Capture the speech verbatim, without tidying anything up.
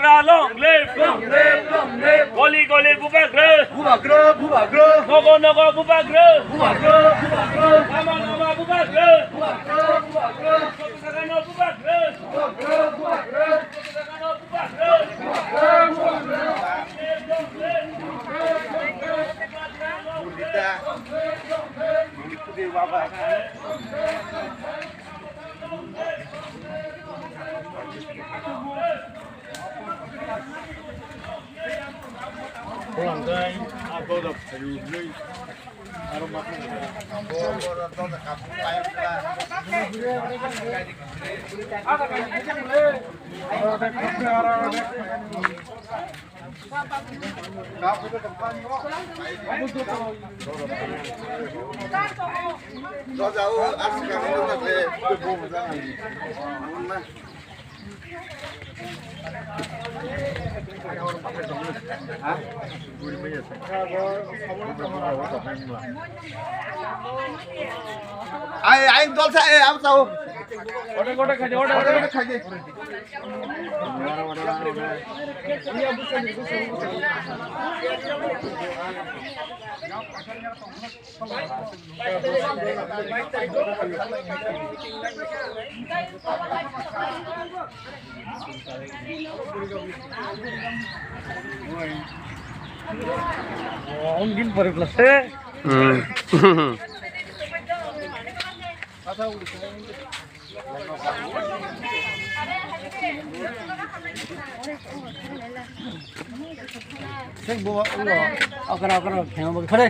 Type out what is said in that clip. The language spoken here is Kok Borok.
Long live! Long live! Long live! Goli goli Bubagra! Bubagra! Bubagra! Nogo nogo Bubagra! Bubagra! Bubagra! Lama lama Bubagra! Bubagra! Bubagra! Bubagra! Bubagra! Ai, ai, dol sa, eh, am sao. Order, order khai de, order, order khai de. Ongin pori plus, eh. Hmm. Thik bo, ulo, okra, okra, khema bo, khare.